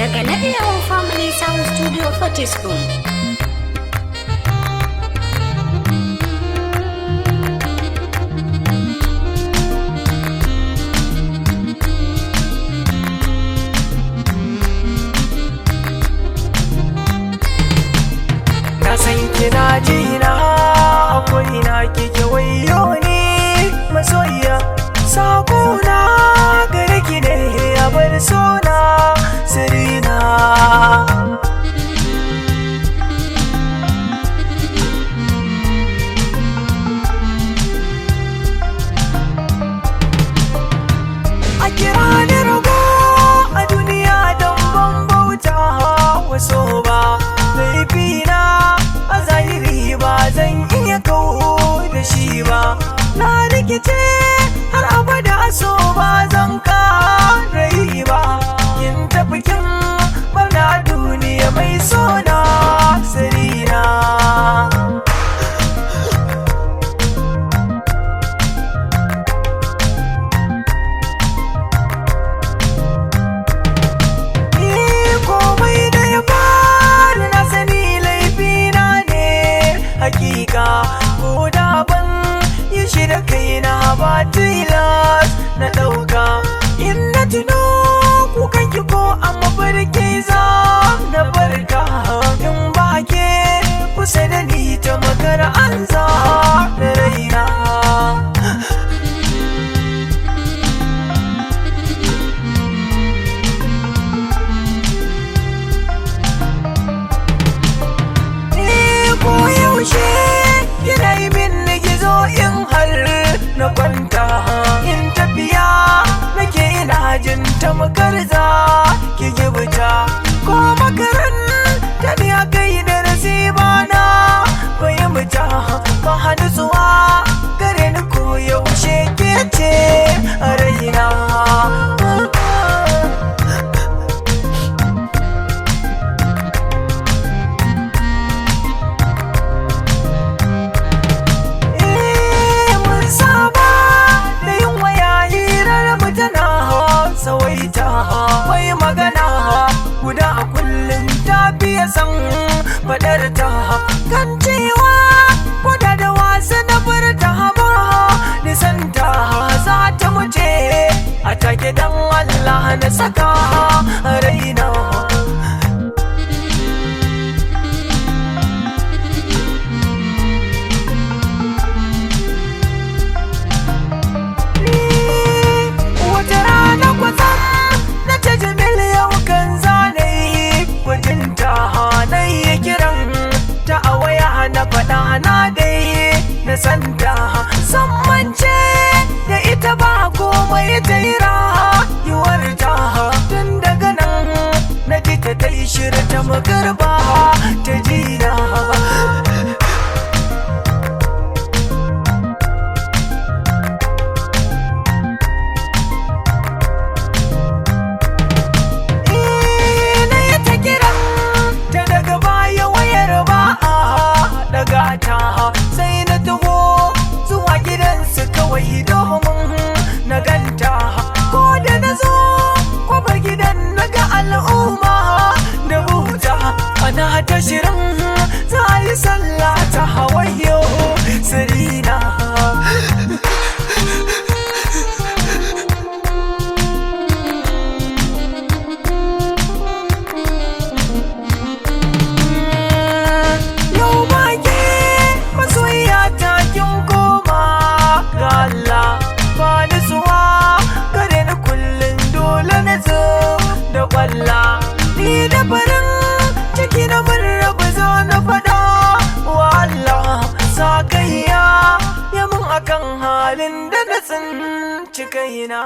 Daga Nabiyawan Family Sound Studio Fortiskum. Na san kina jina, akwai na kike, wayo ni masoyiya. Sako na gare ki ne, ya bar sona sirina. A kira ni rago a duniya don ban bauta waso ba, laifina a zahiri ba zan iya kawo da shi ba. Na rikice har abada, so ba zan kara yi ba. Kin tafi kin barna duniya, mai sona sirina. Ni komai da ya faru na sani laifina ne hakika, ko da ban yi shi da kaina ba, tilas na ɗauka. In na tuno kukan ki ko a mafarki za na barka, in ba ke kusa da ni ta makara an za da raina. Ni ko yaushe kina yi min gizo in har na kwanta, in tafiya nake ina jin tamkar za ki gibta, ko makaranta ne aka yi darasi ba na fahimta ba, hanutsuwa gare ni ko yaushe ke ce a raina. Mun saba da yin waya, hirar mu tana tsawaita, mai magana guda a kullum ta fiye san fadar ta, kan cewa koda da wasa na furta ba nisanta za ta mace a take, dan Allah na saka raina. Wata rana kwatsam na ce, "Jamil, yau kan zane gwajinta." Na yi kiran ta a waya, na faɗa na dai na santa, san mance da ita ba komai ta yi rayuwarta. Tun daga nan na ji ta ta yi shirta magarba ta jina. Na yi ta kiran ta daga baya, wayar ba a daga ta, sai na taho zuwa gidansu kawai domin na ganta. Ko da na zo kwabar gidan, na ga al'umma da buta, ana ta shirin za a yi sallah ta hawayo sirina. Yau baki masoyiya ta kin koma ga Allah, ba nutsuwa gare ni kullum, dole na zo da kwalla. Ni da farin ciki na mun rabu, zo na faɗa wa Allah sakayya ya mun akan halin da na tsinci kaina.